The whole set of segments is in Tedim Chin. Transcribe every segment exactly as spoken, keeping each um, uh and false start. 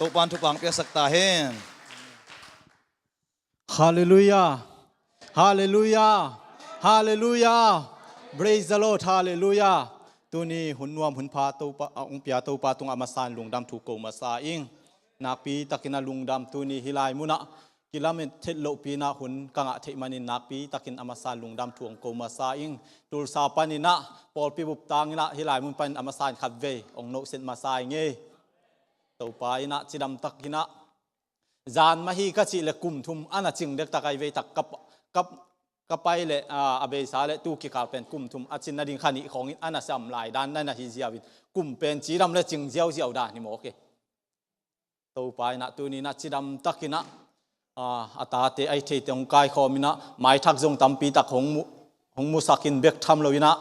Topa'n thupha hong piaksak ta hen. Halleluiah. Halleluiah. Halleluiah. Praise the Lord. Halleluiah. Tuni hun nuam hun pha Topa, a hong pia Topa tungah a masa in lungdam thu ko masa ing. Nakpi takin a lungdam tuni hih lai munah kilamet theih lohpi-in ah hun ka ngah theih manin nakpi takin a masa in lungdam thu hong ko masa ing. Tulsa panin ah pawlpi bup tangin ah hih lai mun panin a masa in khatvei hong nohset masa ing ei. Topa in ah cidamtakin ah zan mah hi ka cih leh kum thum a na cing dektak ahi vei tak ka, ka, ka pai leh, a, a beisa leh tu kikal pen kum thum a cin nading kha nih khawngin a na sam lai dan na na hi ziau in kum pen cidam leh cing ziauziau dan hi mawk hi. Topa in ah tuni in ah cidamtakin ah, a, a tate a hih theite hong kaikhawm in ah maithak zong tampi tak hong mu, hong musak in bek tham lo in ah,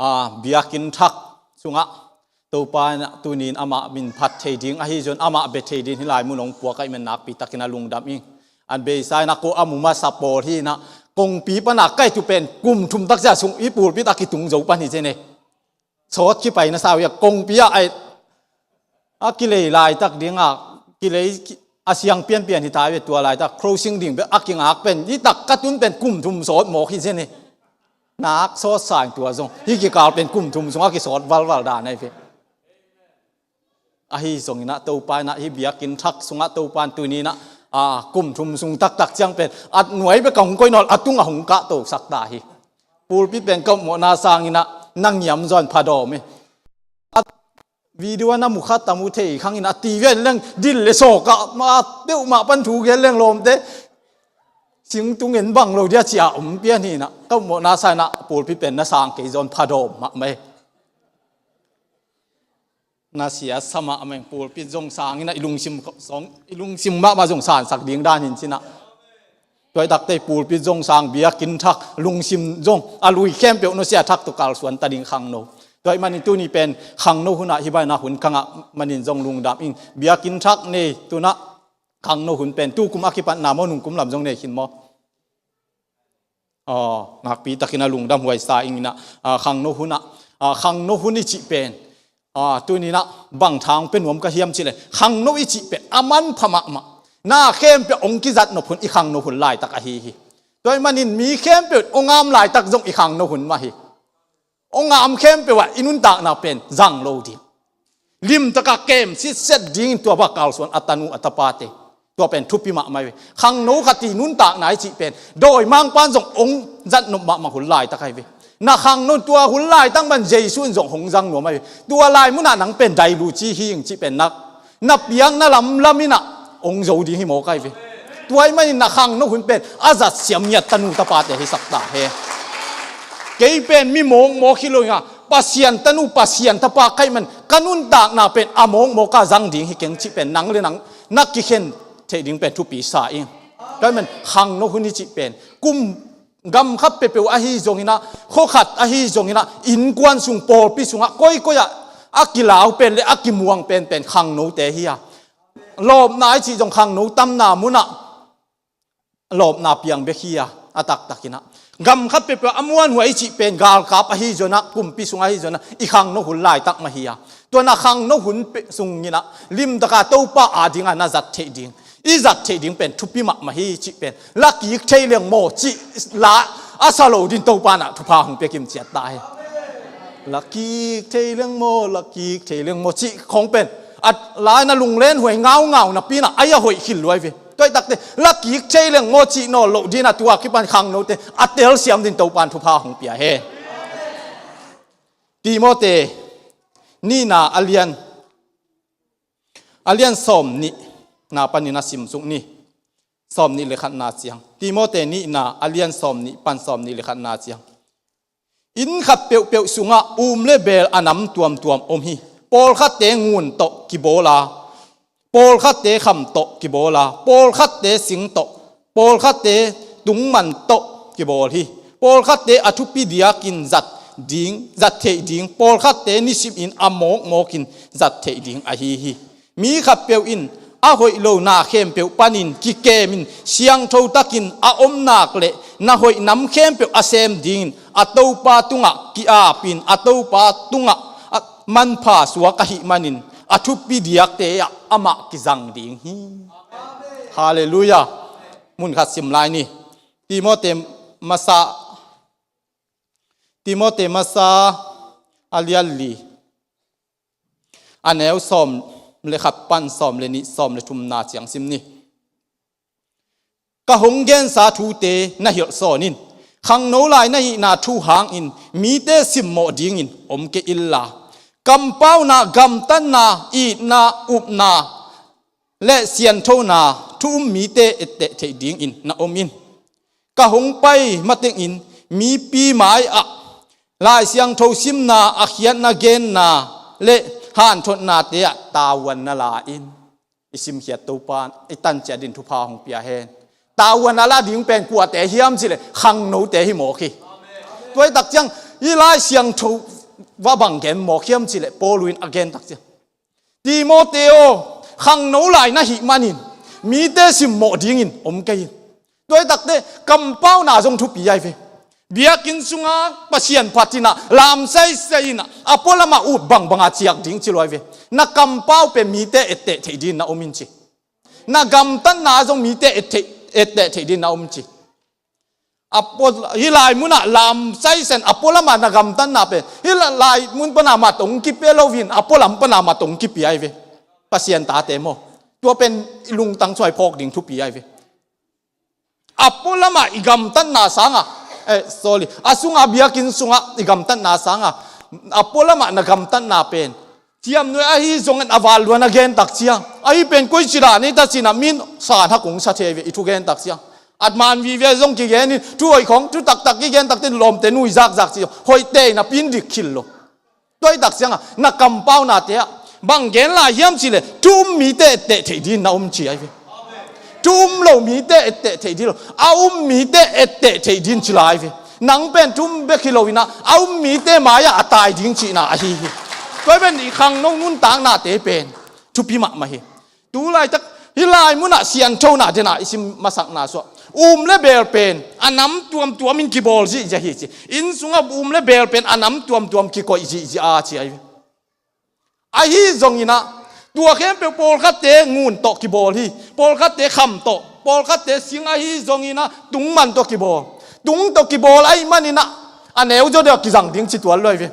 a, biakinn thak sungah Topa in ah tuni in amah min phat thei ding ahi zongin amah bia thei dingin hih lai mun hong puak ahih manin nakpi takin a lungdam ing. A beisa in ah ko a mu masa pawl hi in ah kongpi pan a kaihtu pen kum thum tak ciang sung i pulpit a kitung zo pan hi ci ni. Sawt kipai na sa uh hi a, kongpi ah a, a kilei laitak ding a, kilei ki, a siang pianpian hi ta uh hi a, tua laitak closing ding bek a kingak pen, hih tak ka tun pen kum thum sawt mawk hi ci ni. Nak sawt sa ing tua zong. Hih kikal pen kum thum sung a kisawt valval dan ahi ve. Ahi zongin ah Topa in ah hih biakinn thak sungah Topa in tuni in ah, a, kum thum sung taktak ciang pen a nuai bek a hong koih nawn lo a tungah hong kahtosak ta hi. Pulpit pen ka upmawhna sangin ah na ngiam zaw in phadawm hi. A video a na mu khat a mu thei khang in ah ti ven leng dil le sawk ah ma peuhmah pan thu gen leng lawmte singtung en bang lo dia ci a om pian hi in ah ka upmawhna sangin ah pulpit pen na sang kei zaw in phadawm mahmah hi. Na siatsa mahmah ing, pulpit zong sang in ah i lungsim zong, i lungsim mahmah zong sansak ding dan hi in ci in ah. Tua hi takte pulpit zong sang, biakinn thak, lungsim zong a lui khempeuh nusia thak tawh kalsuan ta ding khangno. Tua ahih manin tuni pen khangno hun ah hih bang in ah hun ka ngah manin zong lungdam ing. Biakinn thak nei tu in ah khangno hun pen tukum a kipatna maw, nungkum lam zong nei khin maw? Aw, nakpi takin a lungdam huai sa ing in ah, a, khangno hun ah, a, khangno hun i cih pen, a, tuni in ah bang tha hong pia nuam ka hiam cih leh khangno i cih pen a manpha mahmah. Na khempeuh hong kizat nop hun i khangno hun laitak ahi hi. Tua ahih manin mi khempeuh hong am laitak zong i khangno hun mah hi. Hong am khempeuh ah i nuntakna pen zang lo ding. Limtak a kem sitset dingin tua bang kalsuan a tanu a tapate. Tua pen thupi mahmah hi ve. Khangno khat i nuntakna i cih pen dawimangpa'n zong hong zat nop mahmah hun laitak ahi ve. Na khangno tua hun laitak man Jesu in zong hong zang nuam ahi ve. Tua lai mun ah nang pen dailuci hi ing cih pen nak na piakna lamlam in ah hong zo ding hi mawk ahi ve. Tua ahih manin na khangno hun pen a zat siam ngiat tanu tapate hisak ta hen. Kei pen mi mawkmawk hi lo ing a, Pasian tanu, Pasian tapa ka hih man ka nuntakna pen a mawkmawk a zang ding hi keng cih pen nang le nang na kikhen theih ding pen thupi sa ing. Tua ahih man khangno hun i cih pen kum gam khat peuhpeuh ahi zongin ah, khua khat ahi zongin ah, innkuan sung, pawlpi sungah koikoi ah a kilau pen le a kimuang penpen khangnote hi a, lawpna i cih zong khangno tamna mun ah lawpna piang bek hi a, a taktakin ah gam khat peuhpeuh a muanhuai i cih pen galkap ahi zongin ah, kumpi sung ahi zongin ah i khangno hun laitak mah hi a, tua na khangno hun peuh sungin ah limtak a Topa ading a na zat theih ding, i zat theih ding pen thupi mahmah hi cih pen la kik thei leng maw cih la a sa lo dingin Topa in ah thupha hong pia kim ciat ta hi. La kik thei leng maw, la kik thei leng maw cih khawng pen a lai na lunglen huai ngaungau napi in ah a ia hoih khil luai ve. Tua hi takte la kik thei leng maw cih nawn loh dingin ah tua kipan khangnote a telsiam dingin Topa in thupha hong pia hen. Timote nihna a lian, a lian sawm nihna panin a sim suk ni. Sawm nih le khatna ciang. Timote nihna a lian sawm nih pan sawm nih le khatna ciang. Inn khat peuhpeuh sungah um le beel a nam tuamtuam om hi. Pawlkhatte ngun tawh kibawl a, pawlkhatte kham tawh kibawl a, pawlkhatte sing tawh, pawlkhatte tungman tawh kibawl hi. Pawlkhatte a thupi diakin zat ding, zat theih ding, pawlkhatte nisimin a mawkmawkin zat theih ding ahi hi. Mi khatpeuh in a hoih lo na khempeuh panin kikemin siangtho takin a om nak le na hoih nam khempeuh a sem dingin a Topa tungah ki-apin a Topa tungah a manpha suak ahih manin a thupi diakte ah amah kizang ding hi. Halleluiah. Mun khat sim lai ni. Timote masa, Timote masa a lian li, a neu sawm le khat pan sawm le nih, sawm le thumna ciang sim ni. Ka hong gensa thute na hilh sawn in, khangno lai na hihna thu hangin mite simmawh dingin om kei inla, kampauna, gamtatna, itna, upna le sianthona thu um mite etteh theih dingin na om in. Ka hong pai matengin mipi mai-ah Lai Siangtho simna, a khiatna, genna le hanthotnate ah tavuan na la in. I simkhiat Topa in i tan ciat dingin thupha hong pia hen. Tavuan a la ding pen kuate hiam cih leh khangnote hi mawk hi. Tua hi tak ciang, hih Lai Siangtho va bang gen mawk hiam cih leh Paul in a gen tak ciang, Timote aw, khangno lai na hih manin mite simmawh dingin om kei in. Tua hi tak teh kampauna zong thupi ahi ve. Biakinn sungah Pasian phat in ah lam saisai in ah, a pualam ah ut bangbang a ciak ding ci lo ahi ve. Na kampau pen mite etteh theih dingin na om in ci. Na gamtatna zong mite etteh, etteh theih dingin na om ci. A pua, hih lai mun ah lam saisai in a pualam ah na gamtatna pen, hih la-, lai mun pan a mat hong kipia lo in, a pualam pan a mat hong kipia ahi ve. Pasian tate maw. Tua pen i lungtang sung ah i phawk ding thupi ahi ve. A pualam ah i gamtatna sangah, eh, sorry, a sungah, biakinn sungah i gamtatna sangah, a pualam ah na gamtatna pen ciamnuih ahi zongin, a val luan a gen tak ciang, ahi pen koici dan hi ta ci-in ah min sanhak hong sa thei ve, i thu gen tak ciang. A man vive zong kigen in, thu hoih khawng, thu taktak kigen tak teh lawmte nuizakzak ci, hoihte in a pin dik khil lo. Tua hi tak ciangah na kampaunate ah bang gen lai hiam cih leh, thu um mite etteh theih dingin na om ci ahi ve. Thu um lo mite etteh theih ding lo, a um mite etteh theih dingin ci lai ve. Nang pen thu um bek hi lo in ah, a um mite mai-ah a tai ding cihna ahi hi. Tua hi pen i khangno nuntaknate pen thupi mahmah hi. Tu laitak, hih lai mun ah sianthona den a i sim masakna sungah, um le bel pen a nam tuamtuam in kibawl zihziah hi ci. Inn sungah um le bel pen a nam tuamtuam kikoih zihziah a ci ahi ve. Ahi zongin ah, tua khempeuh pawlkhatte ngun tawh kibawl hi, pawlkhatte kham tawh, pawlkhatte sing ahi zongin ah, tungman tawh kibawl. Tung tawh kibawl ahih manin ah, a neu zaw deuh a kizang ding ci tuan lo ahi ve.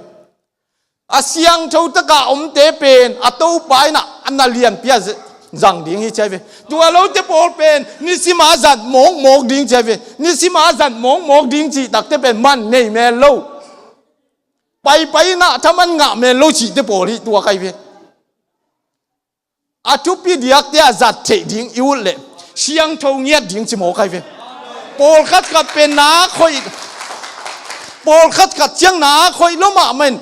A siangtho tak a omte pen, a Topa in ah, a na lianpi a z-, zang ding hi ci ahi ve. Tua lote pawl pen, nisim a zat mawkmawk ding ci ahi ve. Nisim a zat mawkmawk ding cih takte pen man nei mel lo. Paipai in ah thaman ngah mel lo cihte pawl hi tua ahi ve. A thupi diakte a zat theih ding i ut leh siangtho ngiat ding ci mawk ahi ve. Pawlkhat khat pen nak hoih, pawlkhat khat ciang nak hoih lo mahmah in,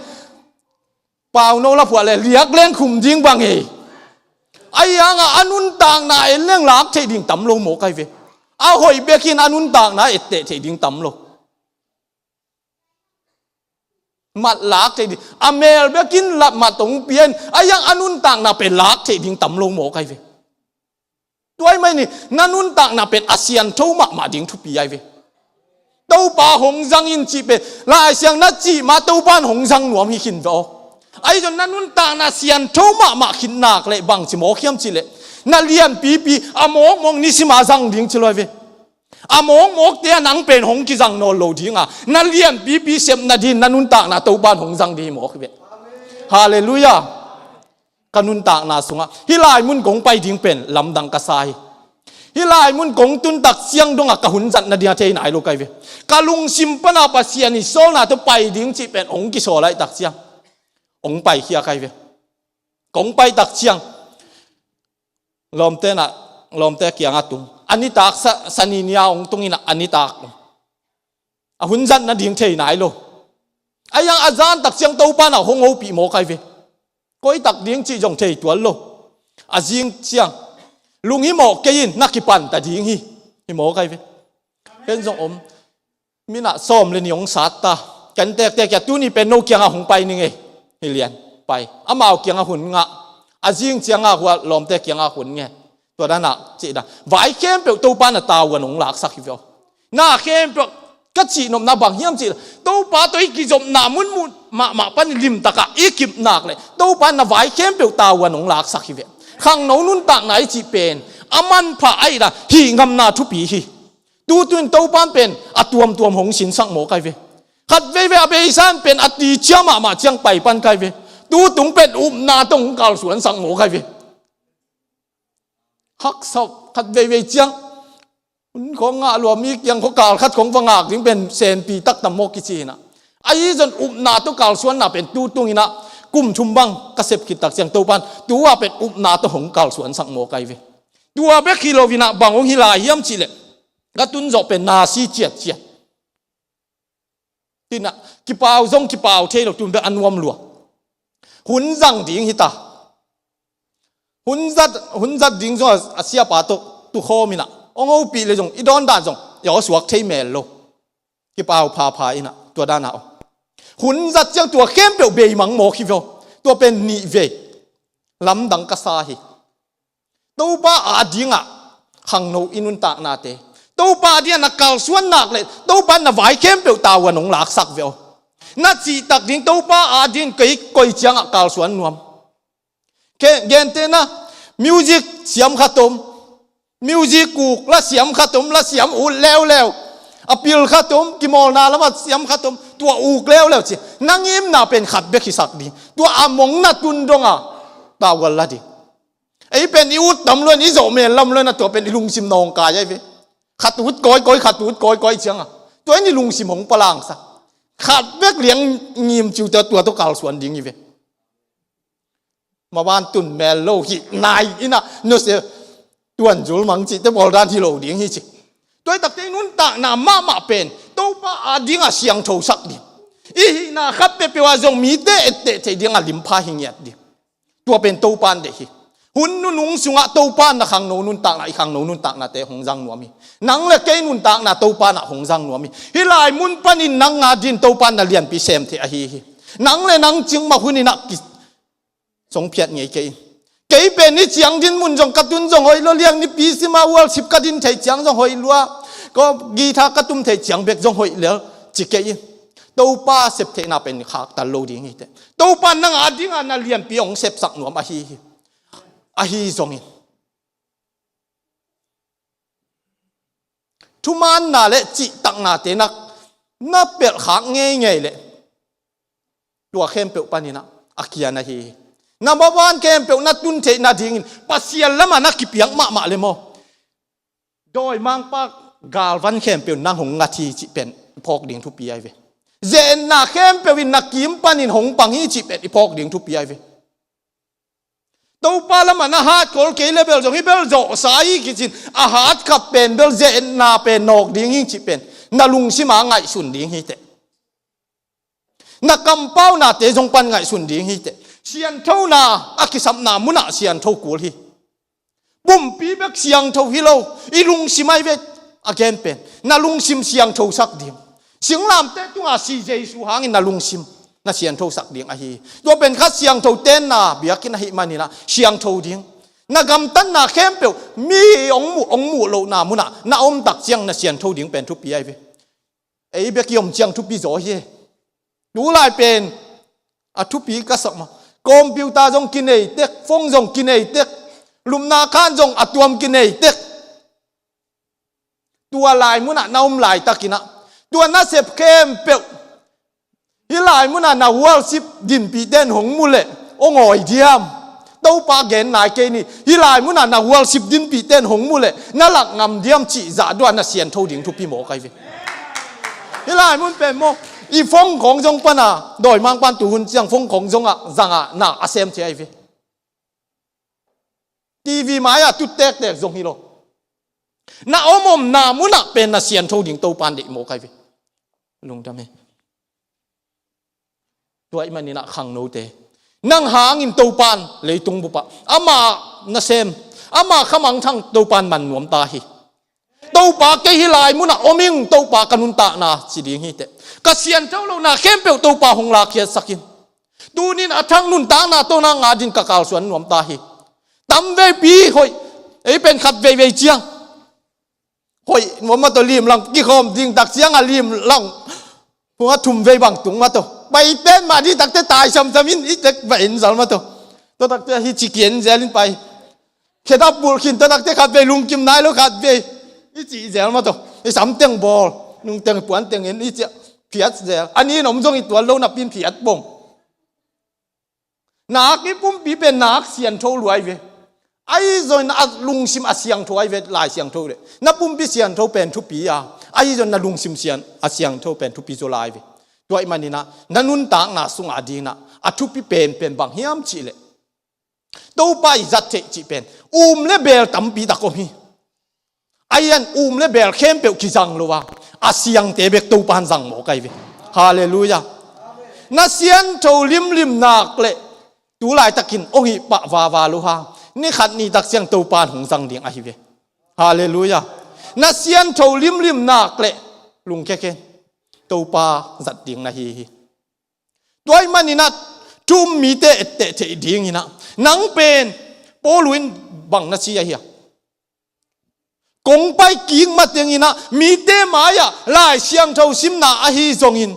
pauno la phuah leh liak leng khum ding bang hi. Ahi hangah a nuntakna en leng lak theih ding tam lo mawk ahi ve. A hoih bekin a nuntakna etteh theih ding tam lo. Mat lak theih ding, a mel bekin lat mat hong pia in, ahi hang a nuntakna pen lak theih ding tam lo mawk ahi ve. Tua ahih manin na nuntakna pen a siangtho mahmah ding thupi ahi ve. Topa hong zang in cih pen, Lai Siang na cih mah Topa in hong zang nuam hi khin ve aw. Ahi zong na nuntakna siangtho mahmah khit nak leh bang ci mawk hiam cih leh, na lianpipi a mawkmawk nisim a zang ding ci lo ahi ve. A mawkmawkte ah nang pen hong kizang nawn lo ding a, na lianpipi sep nadingin na nuntakna Topa in hong zang ding hi mawk hi ve. Halleluiah. Ka nuntakna sungah hih lai mun kong pai ding pen lamdang ka sa hi. Hih lai mun kong tun tak ciang dongah ka hun zat nading a thei nai lo ka hi ve. Ka lungsim pan a Pasian i sawlna tawh pai ding cih pen hong kisawl ahih tak ciang hong paikhia ka hi ve. Kong pai tak ciang lawmte in ah, lawmte kiangah tung. A nitak sa, Sani ni-a hong tung in ah, a nitak a hun zat nading thei nai lo. Ahi hang a zan tak ciang Topa in ah hong hopih mawk ahi ve. Koi tak ding cih zong thei tuan lo. A zing ciang, lunghimawh kei in, na kipan ta ding hi, hi mawk ahi ve. Ken zong om. Min ah sawm le nih hong sat ta. Ken tektek a, tuni pen no kiangah hong pai ning ei. Hi lian, pai. Amau kiangah hun ngah. A zing ciangah hua lawmte kiangah hun ngen. Tua dan ah cih dan, vai khempeuh Topa in a tavuan hong laksak hi ve aw. Na khempeuh, ka cihnopna bang hiam cih leh, Topa tawh i kizopna munmun mahmah pan i limtak a i kip nak leh Topa in na vai khempeuh tavuan hong laksak hi ve. Khangno nuntakna i cih pen a manpha a ih dan hih ngamna thupi hi. Tutung in Topan pen a tuamtuam hong sinsak mawk ai ve. Khat veivei a beisa in pen a ti cia mahmah ciang pai pan kai ve. Tutung pen upna tawh hong kalsuansak mawk ai ve. Haksa khat veivei ciang hun khawng ngah lua, mi kiang khawng kal khat khawng va ngak ding pen senpi taktak mawk kici hi na. Ahi zong upna tawh kalsuanna pen tutung in ah kum thum bang ka sep khit tak ciang Topan tua pen upna tawh hong kalsuansak mawk ai ve. Tua bek hi lo in ah bang hong hi lai hiam cih leh ka tun zawh pen na si ciatciat. Tin ah kipau zong kipau thei lo, tun bek a nuam lua. Hun zang ding hi ta. Hun zat, hun zat ding zong a, a siapa tawh tukhawm in ah hong hopih leh zong i dawn dan zong i aw suak thei mel lo. Kipau phapha in ah tua dan ah aw. Hun zat ciang tua khempeuh beimang mawk hi ve aw. Tua pen nih vei lamdang ka sa hi. Topa adingah khangno i nuntaknate, Topa adingah na kalsuan nak leh Topa na vai khempeuh tavuan hong laksak ve aw. Na cihtak ding Topa ading kei koi ciangah kalsuan nuam. Ke, gentehna, music siam khat om, music kuk la siam khat om, la siam ut leuleu. A pil khat om, kimawlna lamah siam khat om, tua uk leuleu ci. Na ngimna pen khat bek hisak ding. Tua a mong na tun dong a tavuan la ding. Ei pen i ut tam luan, i zawh mel lam luan a, tua pen i lungsim nawngkai ai ve. Khat ut kawikawi, khat ut kawikawi ciang a tua in i lungsim hong palangsak. Khat bek liang ngim ciu tua, tua tawh kalsuan ding hi ve. Maban tun mel lo hi nai in ah nusia tuanzul mang cihte bawl dan hi lo ding hi ci. Tua i takte i nuntakna mahmah pen Topa adingah siangthosak ding. I hihna khat peuhpeuh ah zong mite etteh theih dingah limpha hi ngiat ding. Tua pen Topan deih hi. Hun nunung sungah Topan na khangno nuntakna, i khangno nuntaknate hong zang nuam hi. Nang le kei nuntakna Topan ah hong zang nuam hi. Hih lai mun panin nang adin Topan na lianpi sem thei ahi hi. Nang le nang cingmah hunin ah ki song phiat ngei kei. Kei pen ni ciang din mun zong ka tun zong hoih lua, liang nipi sima worship ka din theih ciang zong hoih lua. Ko guitar ka tum theih ciang bek zong hoih lel ci kei in. Topa sep theihna pen khaktal lo ding hi teh. Topa nang adingah na lianpi hong sepsak nuam ahi hi. Ahi zongin thumaanna le cihtaknate na, na pelhkhak ngeingei leh tua khempeuh panin ah a kian ahi hi. Na maban khempeuh na tun theih nadingin Pasian lamah na kipiak mahmah le maw? Dawimangpa galvan khempeuh nang hong ngat hi cih pen i phawk ding thupi ai ve. Ze-etna khempeuh in na kim panin hong pang hi cih pen i phawk ding thupi ai ve. Topa lamah na hat khol kei le bel zong hih bel zawhsa hi kicin a hat khat pen bel ze-etna pen nawk ding hi cih pen na lungsim a ngaihsun ding hi teh. Na kampaunate zong pan ngaihsun ding hi teh. Sianthona a kisapna munah siantho kul hi. Pumpi bek siangtho hi lo, i lungsim ai ve a gen pen na lungsim siangthosak ding. Singlamteh tungah si Jesu hangin na lungsim na sianthosak ding ahi. Tua pen khat siangtho tenna biakinn ahih manin ah siangtho ding. Na gamtatna khempeuh mi hong muh, hong muh lohna munah na om tak ciang na siantho ding pen thupi ai ve. Ei bek i om ciang thupi zaw hi. Tulai pen a thupi ka sak mah. Computer zong kinei tek, phone zong kinei tek, lupna khan zong a tuam kinei tek. Tua lai munah na om laitakin ah tua na sep khempeuh hih lai munah na worship dinpihte in hong mu leh hong awi diam? Topa gen nai kei ni. Hih lai munah na worship dinpihte in hong mu leh na lak ngam diam cih zah dua na siantho ding thupi mawk ai ve. Hih lai mun pen maw, i phone khawng zong pana dawimangpan tuhun ciang phone khawng zongah zangah na a sem thei ai ve. TV mai-ah tut tektek zong hi lo. Na om omna munah pen na siantho ding Topan deih mawk ai ve. Lungdam hi. Tua ahih manin ah khangnote, nang hangin Topan leitung bupah amah nasem, amah khamangthang Topan man nuam ta hi. Topa kei hih lai munah om ing, Topa ka nuntakna ci ding hi teh. Ka siantho lohna khempeuh Topa hong lakkhiatsak in. Tunin a thak nuntakna tawh nang adin ka kalsuan nuam ta hi. Tamveipi hoih, ei pen khat veivei ciang hoih nuam mah tawh limlang kikhawm ding tak ciang a limlang hua thum vei bang tung mah tawh pai pen mah dih takte tai samsam in i tek va en zal mah tawh. Tua takte hi ci ki en zel in pai. Khedap bulh khin taktakte khatvei lungkim nai lo khatvei i cih zel mah tawh i samteng bawl, nungteng puanteng in i ciah phiat zel. A nin om zong i tuan lo napi in phiat bong. Nak i pumpi pen nak siangtho lua hi ve. Ahi zongin a lungsim a siangtho ahi ve, Lai Siangtho le na pumpi siangtho pen thupi a, ahi zongin na lungsim siang a siangtho pen thupi zaw lai ve. Tua ahih manin ah na nuntakna sungah dingin ah a thupi penpen bang hiam cih leh Topa i zat theih cih pen um le beel tampi tak om hi. Ahi zongin um le beel khempeuh kizang lo a, a siangte bek Topa in zang mawk ahi ve. Halleluiah. Na siangtho limlim nak leh tu laitakin hong hih pah vava lo hang, ni khat ni tak ciang Topa in hong zang ding ahi ve. Halleluiah. Na siangtho limlim nak leh lungkia ken, Topa zat ding na hi hi. Tua ahih manin ah thu um mite etteh theih dingin ah nang pen Paul in bang na ci ahi a, kong pai kik matengin ah mite mai-ah Lai Siangtho simna ahi zongin,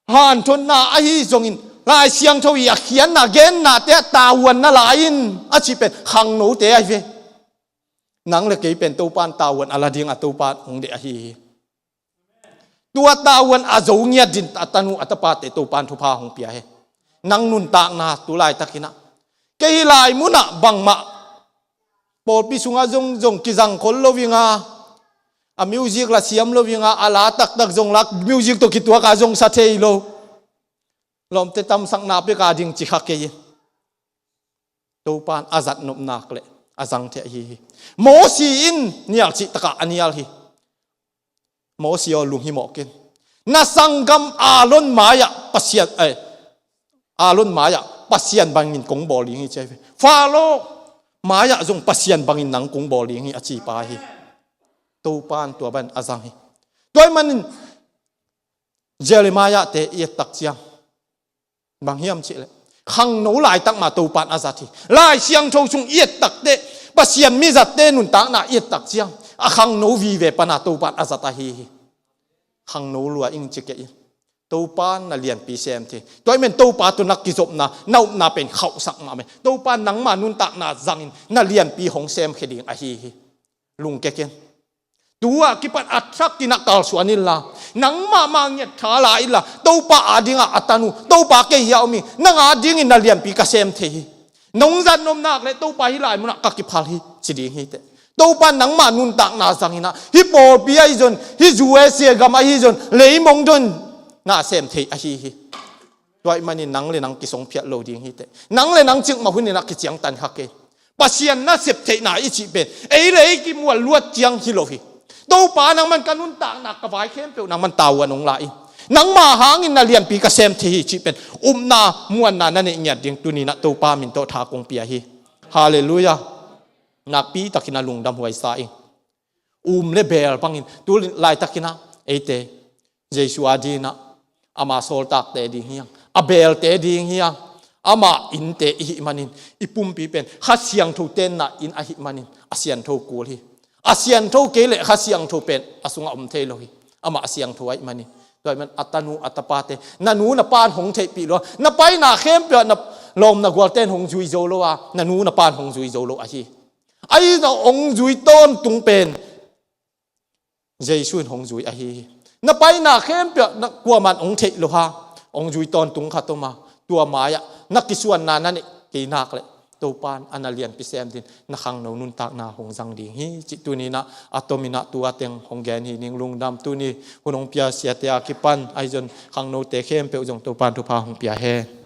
hanthotna ahi zongin, Lai Siangtho i a khiatna gennate ah tavuan na la in a cih pen khangnote ahi ve. Nang le kei pen Topa in tavuan a la ding a Topa in hong deih ahi hi. Tua tavuan a zo ngiat ding a tanu a tapate Topa in thupha hong pia hi. Nang nuntakna tu laitakin ah, kei hih lai munah bangmah pawlpi sungah zong zong kizang khol lo ing a, a music la siam lo ing a, a la taktak zong la music tawh kituak a zong sa thei lo. Lawmte tamsakna pek a ding ci kha kei in, Topa in a zat nop nak leh a zang thei ahi hi. Mosi in nial cih takah a nial hi. Mosi aw, lunghimawh ken. Na sanggam Aaron mai-ah Pasian, eh, Aaron mai-ah Pasian bangin kong bawl ding hi ci ahi ve. Faro mai-ah zong Pasian bangin nang kong bawl ding hi a ci pa hi. Topa in tua bangin a zang hi. Tua ahih manin Jeremiah-te i et tak ciang bang hiam cih leh khangno laitak mah Topa in a zat hi. Lai Siangtho sung i et tak teh, Pasian mizatte nuntakna i et tak ciang a khangno vive pan a Topa in a zat ahi hi. Khangno lua ing ci kei in, Topa in na lianpi sem thei. Tua ahih manin Topa tawh na kizopna, na upna pen khauhsak mahmah hi. Topa in nangma nuntakna zangin na lianpi hong semkhia ding ahi hi. Lungkia ken. Tu-a kipan a thakin ah kalsuan inla, nangmah mah ngiat tha la inla, Topa a dingah a tanu, Topa kei hiah om hi, nang a dingin na lianpi ka sem thei hi. Nong zat nop nak leh Topa hih lai munah ka kiphal hi ci ding hi teh. Topa in nangmah nuntakna zangin ah hih pawlpi ahi zong, hih U S A gam ahi zong, leimong dong na sem thei ahi hi. Tua ahih manin nang le nang kisongphiat lo ding hi teh. Nang le nang cikmah hunin ah kiciangtan kha kei. Pasian nasep theihna i cih pen ei le ei kimual luat ciang hi lo hi. Topa, nangman ka nuntakna, ka vai khempeuh nangman tavuan hong la in, nangma hangin na lianpi ka sem thei hi cih pen upna muanna na neih ngiat ding tuni-in ah Topa min tawh tha kong pia hi. Halleluiah. Nakpi takin a lungdam huai sa ing. Um le beel bangin, tu laitakin ah eite Jesu a dingin ah ama sawltakte ding hi hang, a beelte ding hi hang, ama innte i hih manin i pumpi pen Kha Siangtho tenna inn ahih manin a siangtho kul hi. A siangtho kei leh Kha Siangtho pen a sungah om thei lo hi. Amah a siangtho ahih manin. Tua ahih manin a tanu a tapate, na nu na pa'n hong theihpih lo a, na paina khempeuh ah na lawm na gualte'n hong zui zo lo a, na nu na pa'n hong zui zo lo ahi. Ahi zong hong zui tawntung pen Jesu in hong zui ahi hi. Na paina khempeuh ah na kuaman hong theih lo a, hong zui tawntung khat om a, tua mai-ah na kisuanna na neih kei nak leh Topa'n a na lianpi sem ding, na khangno nuntakna hong zang ding hi cih tuni-in ah a tomin ah tua teng hong gen hi ning. Lungdam. Tuni hun hong pia siate a kipan ahi zong khangnote khempeuh zong Topa'n thupha hong pia hen.